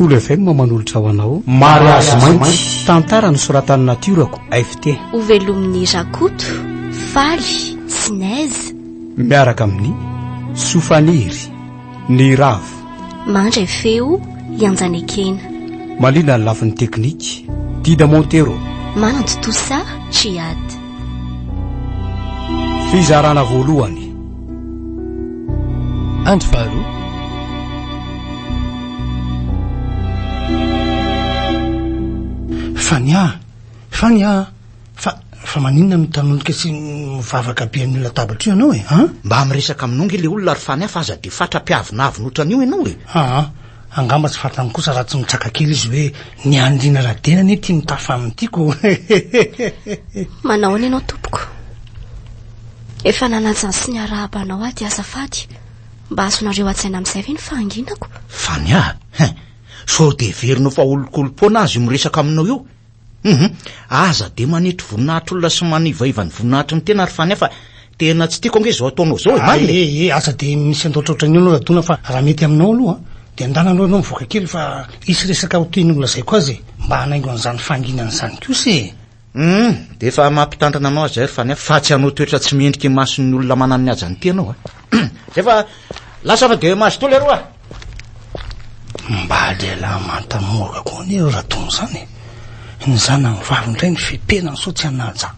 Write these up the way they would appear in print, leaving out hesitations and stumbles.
Kolo FM manolotra ho anao Mariazy Mainty, tantara nosoratan'i Natiorako FT. Ho velomin'i Rakoto, Faly sy Nez. Miaraka amin'ny Sofaniry, Niravo. Mandray feo, i Anjanekena. Malina ny lafiny teknika, Dida Montero. Manan-tontosa, Djihad. Fizarana voalohany. Andro faharoa. Fania, Fania, fa fa maninona no mitanondrika sy mivavaka be amin'io latabatra io ianao e, an? Mba miresaka aminao nge le olona ry Fania fa aza de fatra mpiavonavona otran'io ianao e. Aa, angamba tsy fantany kosa raha tsy mitraka kely izy hoe ny andriana Radena anie tia mitafa aminy ity ko. Manao ahoana ianao tompoko? Efa nanaja sy niarahaba anao aho dia azafady. Mba azonareo hajaina amin'izay ve ny fahanginako? Fania, hein! Sao dia heverinao fa olonkolom-poana aza io miresaka aminao io? Hum, aza dia manetry voninahitr'olona sy manivaiva ny voninahitry ny tena ry Fania fa tena tsy tiako ange izao ataonao izao e, marina e! Ee, ee, aza dia misy andaotraotra an'io aloha Radona fa raha mety aminao aloha dia ndana aloha ianao mivoaka kely fa hisy resaka ho tian'ny holazaiko azy e, mba hanaingo an'izany fahanginana izany kosa e! Hum, dia efa mampitandrina anao aho izay ry Fania fa tsy hanao toetra tsy mendrika imason'ny olona manana ny hajany ity ianao a! Zay fa lasa fa dia mazotoa leroa a! Mba lehilahy manta mohaka koa anie ry Radona izany e! Ny zanany vavy indray ny fepenany sao tsy hanaja.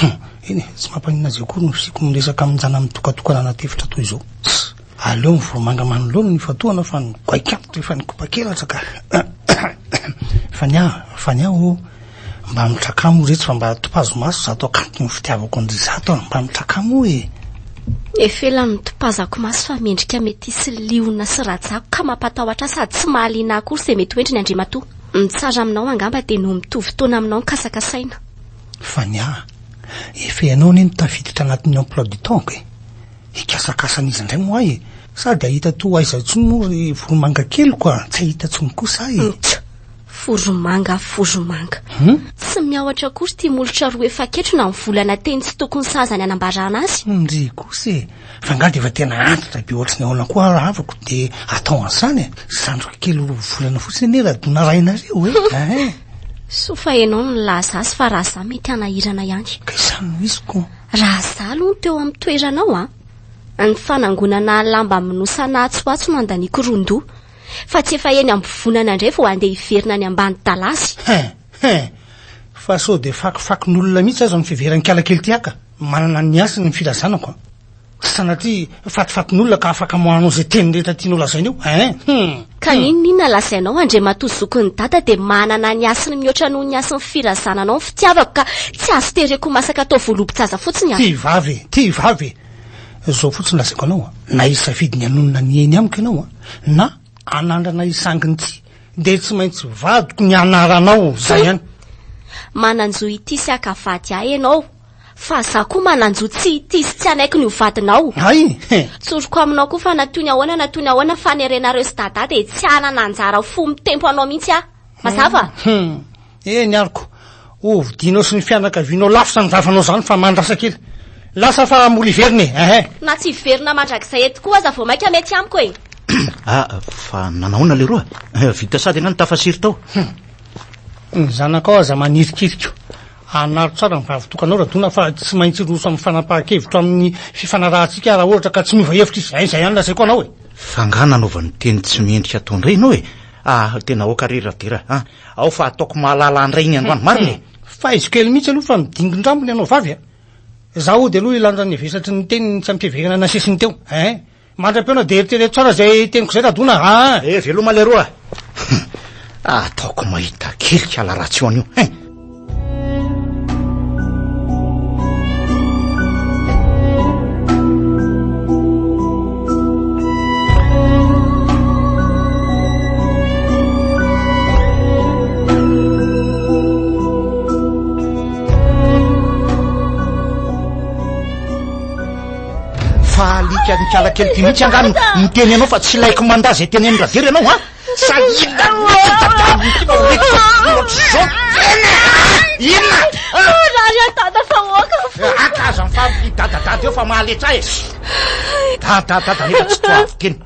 Hum, eny e, tsy mampaninona azy akory ny fisiako miresaka amin-janany mitokatokana anaty efitra toy izao. Tss, aleo ny vomanga manoloana no ifantohana fa ny goaik'antitra efa nikopa-kelatra ka. Fa ny ahy, fa ny ahy ô, Mba mitrakà moa retsy fa mba topazo maso zato akanto ny fitiavako an-dry zato a! Mba mitrakà moa e! Efela no topazako maso fa mendrika mety hisy liona sy rajako ka mampatahotra ahy sady tsy mahaliana ahy akory izay mety ho endriny Andriamatoa. Ny tsara aminao angamba dia noho mitovy taona aminao ny kasakasaina. Fa ny ahy, efa ianao anie no tafiditra anatin'ny emploi du temps-ko e! Hikasakasan'iza indray moa ahy e? Sady hahita toa aiza intsony moa ry voromangakeliko a! Tsy hahita intsony kosa ahy e! Tch! Voromanga, voromanga. Tsy miahotra akory ity molotra roa efa ketrona ny volana teny tsy tokony sahaza ny hanambarana azy. Ndry kosa e! Fa angaha dia efa tena antitra be ohatry ny ahoana koa ary havako dia atao an'izany e? Zandriko kely roa volana fotsiny anie Radona rainareo e! Ein! Soa fa ianao no nilaza azy fa raha izaho mety hanahirana ihany. Ka izany no izy ko. Raha izaho aloha no teo amin'ny toeranao an! Ny fanangonana lamba minosana atsy ho atsy no andaniako ron-doha. Fa tsy efa eny ambovonana indray vao handeha hiverina any ambany dalasy. Hein! Hein! Fa sao dia fakifakin'olona mihitsy aza ny fiheveran'i kala kely ty aka? Manana ny hasiny ny filazanako an! Tsy sanatria fatifatin'olona ka afaka manao izay teny rehetra tianao lazaina eo, hein! Hum! Ka n'inon'inona lazainao Andriamatoa zokin'i Dada dia manana ny hasiny mihoatra noho ny hasin'ny firazananao ny fitiavako ka tsy azo tereko ho masaka atao voalobo-jaza fotsiny aho. Ty vavy e! Ty vavy e! Izao fotsiny lazaiko anao an! Na hisafidy ny hanonona ny eny amiko ianao an! Na hanandrana hisangy ny tsia dia tsy maintsy vadiko ny anaranao, zay ihany. Manan-jo hitia sy haka vady ahy ianao, fa za koa manan-jo tsy hitia sy tsy hanaiky ny ho vadinao. Hay! He! Tsoriko aminao koa fa na toy ny ahoana na toy ny ahoana fanerenareo sy Dada dia tsy hanana anjara fo mitempo anao mihitsy aho. Mazava? Hum! Eny ary ko! Hovidianao sy ny fianakavianao lafo izany vavanao izany fa mandrasa kely. Lasa fa mbola hiverina e! Ehe! Na tsy hiverina mandrakizay eto koa aza vao mainka mety amiko e! Ah, fa nanahoana leroa? Vita sady angaha ny tafasiry tao? Hum! Ny zanakao aza manirikiriko. Anaro tsara ny vavitokanao Radona fa tsy maintsy hiroso amin'ny fanapahan-kevitra amin'ny fifanarahantsika raha ohatra ka tsy miova hevitra izy. Izay ihany lazaiko anao e! Fa angaha nanaovany teny tsy mendrika atao indray ianao e? Ah, tena aoka re Radera a! Ao fa ataoko mahalala andray iny androany, marina e! Faizo kely mihitsy aloha fa midingin-drambo ny anao vavy a! Za hody aloha hilanja ny vesatry ny teniny tsy ampiheverana nasesiny teo ein! Mandra-pihaona dia eritrereto tsara izay teniko izay Radona a! Eh, veloma leroa! Ataoko mahita kely kala ratsy io anio hein! Fa alika nikala kely ty mihitsy angaha no miteny anao fa tsy ilaiko mandà izay tenenin'i Ravery ianao an! Sa inona mihitsy tadiaviny ity fa ho mety fa ohatr'izao tena inona? Rary an dada fa oaka fo. Aka aza mifampidadadada eo fa mahaletsa ahy e. Dadadada nefa tsy toaviko iny.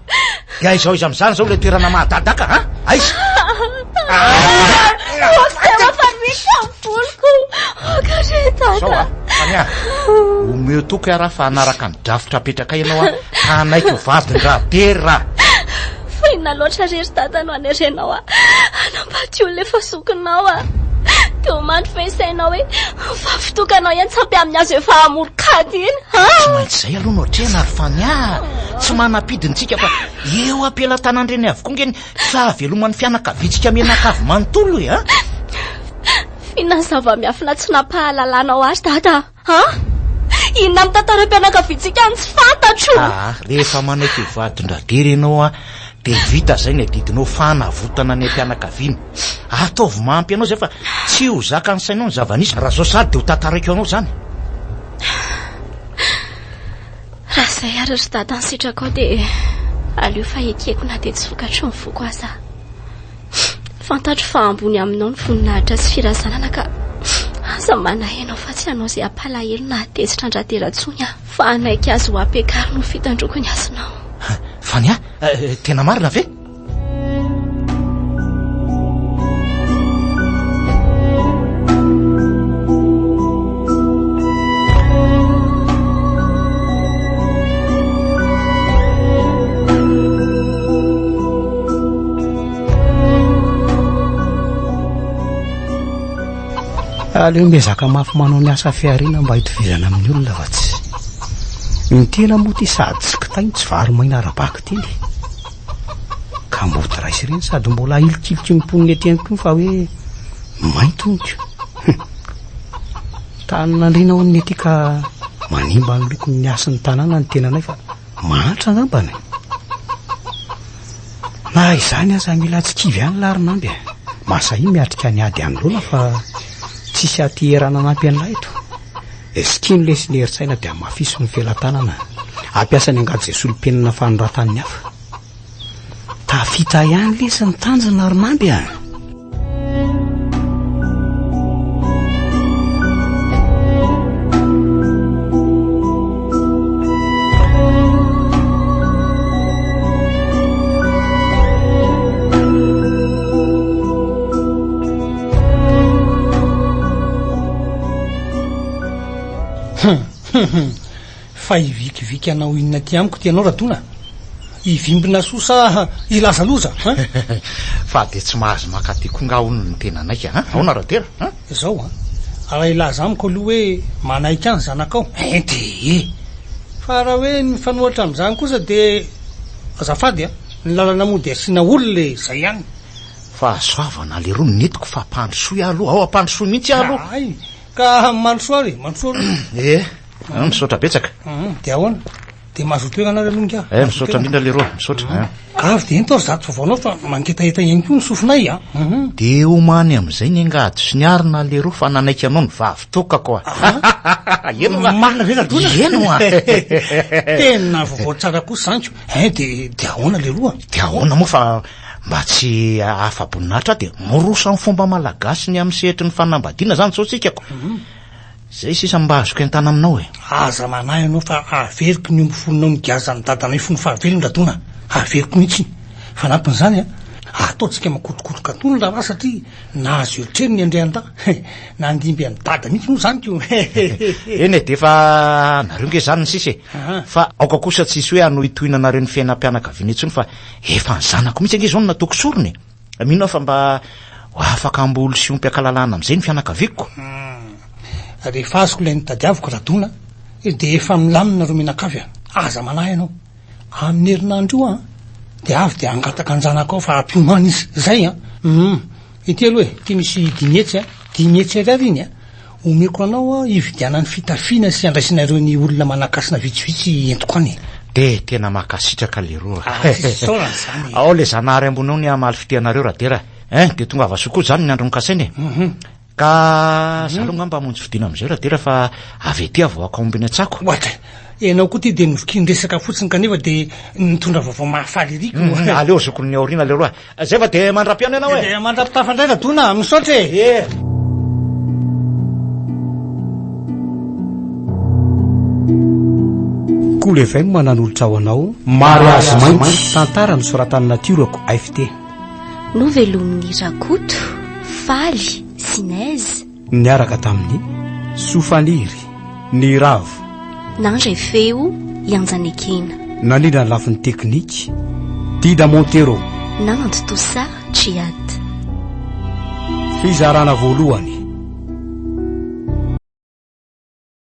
Dia aiza ho aiza amin'izany izao ilay toerana mahadadaka an? Aiza? Zao a, Fania, omeo toky aho raha fa hanaraka ny drafitra apetrakay ianao a, ka hanaiky ho vadin-dRadera. Fa inona loatra re ry dada no anerenao ahy hanambady olona efa zokinao a? Dia ho mandry ve ny sainao hoe vavy tokanao ihany tsy ampy amin'ny hazo efa amoron-kady iny? Tsy maintsy izay aloha no atrehina ry Fania a! Tsy manam-pidiny tsika fa eo am-pelatanan'ireny avokoa nge ny fahaveloman'ny fianakaviantsika mianakavy manontolo e a! Inona ny zava-miafina tsy nampahalalanao ahy ry dada a? Inona amin'ny tantaram-pianakaviantsika no tsy fantatro? Aa, rehefa manaiky ho vadin-dRadera ianao a, dia vita izay ny adidinao fanavotana ny aim-pianakaviana. Ataovy mahampy anao izay fa tsy ho zakan'ny sainao ny zava-nisy. Raha izao sary dia ho tantaraiko anao izany. Raha izay ary ry dada ny sitrakao dia aleo fa ekeko na dia tsy vokatry ny foko aza. Fantatro fa ambony aminao ny voninahitra sy firazanana ka aza manahy ianao fa tsy hanao izay hampalahelo na hahatezitra an-dRadera intsony aho fa hanaiky azy ho ampiakarina ho fitandroako ny hasinao. Fania, tena marina ve? Aleo miezaka mafy manao ny asa fihariana mba hitovizana amin'ny olona fa tsy ny tena moa ity sady tsy kitay no tsy vary maina ara-bakiteny. Kamboty ray sy reny sady mbola ahilikiliky ny mponina ety ihany koa fa hoe mainty honko. Tanin'andriana hono ny ety ka manimba ny lokon'ny hasin'ny tanàna ny tenanay fa mahantra angambany. Na izany aza mila tsy kivy ihany lahy ry Namby a. Mahasahia miatrika ny ady anoloana fa tsisy aty erana hanampy an'lahy eto. Sikino lesy ny herin-tsaina dia hamafiso ny felatanana. Ampiasa ny angady izay solom-penina fanoratan'ny hafa. Tafita ihany lesy ny tanjona ry Namby a. Fa hivikiviky hanao inona aty amiko ty ianao Radona? Hivimbina soa sa hilaza loza an? Fa dia tsy mahazo maka aty koa nga hono ny tenanay an? Ahoana Radera an? Izao an, raha hilaza amiko aloha hoe manaiky ahy ny zanakao, ente e! Fa raha hoe ny mifanohitra amin'izany kosa dia azafady an, ny lalana mody asiana olona e, izay ihany. Fahasoavana leroa no nentiko fa ampandrosoy aho aloha, ao ampandrosoy mihitsy aho aloha. Hay, ka mandrosoa ary e, mandrosoa aloha. Eh, misaotra betsaka. Dia ahoana? Dia mazotoa toerana ary aloha ingahy. Eh, misaotra indrindra leroa, misaotra. Eh. Ka avy dia ento ary zato vaovaonao fa mangetaheta ihany koa ny sofinay a. Mhm. Dia omany amin'izay ny angady sy ny arina leroa fa nanaiky anao ny vavy tokako a. Eny oa. Marina ve Radona? Eny oa. Tena vaovao tsara kosa izany ko. Eh, dia dia ahoana leroa? Dia ahoana moa fa mba tsy afa-boninahitra aho dia miroso amin'ny fomba malagasy ny amin'ny sehatry ny fanambadiana izany izao tsika ko. Mhm. Zay sisa mba azoko entana aminao e. Aza manahy ianao fa averiko ny omby fononao nigazan'ny dadanay fony fahavelony Radona a! Averiko mihitsy iny. Fanampin'izany a, ataontsika makotrokotroka tony raharaha satria nahazo eritreriny ny Andriandahy. He, nandimby an'i dada mihitsy moa izany ko. Eny e, dia efa nareo nge izany ny sisa e. Fa aoka kosa tsy hisy hoe hanohitohina anareo ny fiainam-pianakaviana intsony fa efa ny zanako mihitsy ange izao no nataoko sorona e. Mino aho fa mba ho afaka hamboly sy hiompy ankalalahana amin'izay ny fianakaviako. Rehefa azoko ilay notadiaviko Radona dia efa milamina ireo mianakavy a! Aza manahy ianao. Amin'ny herinandro io an, dia avy dia hangataka an-janakao fa hampiomana izy. Izay an! Hum. Ity aloha e, ity misy 500 a, 500 ariary iny a. Omeko anao hividianany fitafiana sy handraisana ireo ny olona manan-kasina vitsivitsy entiko any e. Dia tena mankasitraka leroa. Ah, tsisy isaorana izany e. Ao le Zanahary ambony ao ny hamaly fitia anareo Radera. Hein, dia tongava soa koa izany ny andro nokasaina e. Mhm. Ka za aloha angamba hamonjy fodiana amin'izay Radera fa avy aty aho vao haka omby eny an-tsako. Ohatra, ianao koa ity dia novokian-dresaka fotsiny kanefa dia nitondra vaovao mahafaly ery ko. Mhm, aleo azoko ny aoriana leroa. Zay fa dia mandra-pihaona ianao e. Dia mandra-pitafa indray Radona a, misaotra e. Ie. Kolo FM nanolotra ho anao Mariazy Mainty, tantara nosoratan'i Natiorako FT. Novelomin'i Rakoto, Faly sy Nez. Niaraka tamin'i Sofaniry, Niravo. Nandray feo i Anjanekena. Nandrindra ny lafiny teknika, Dida Montero. Nanantontosa Djihad. Fizarana voalohany.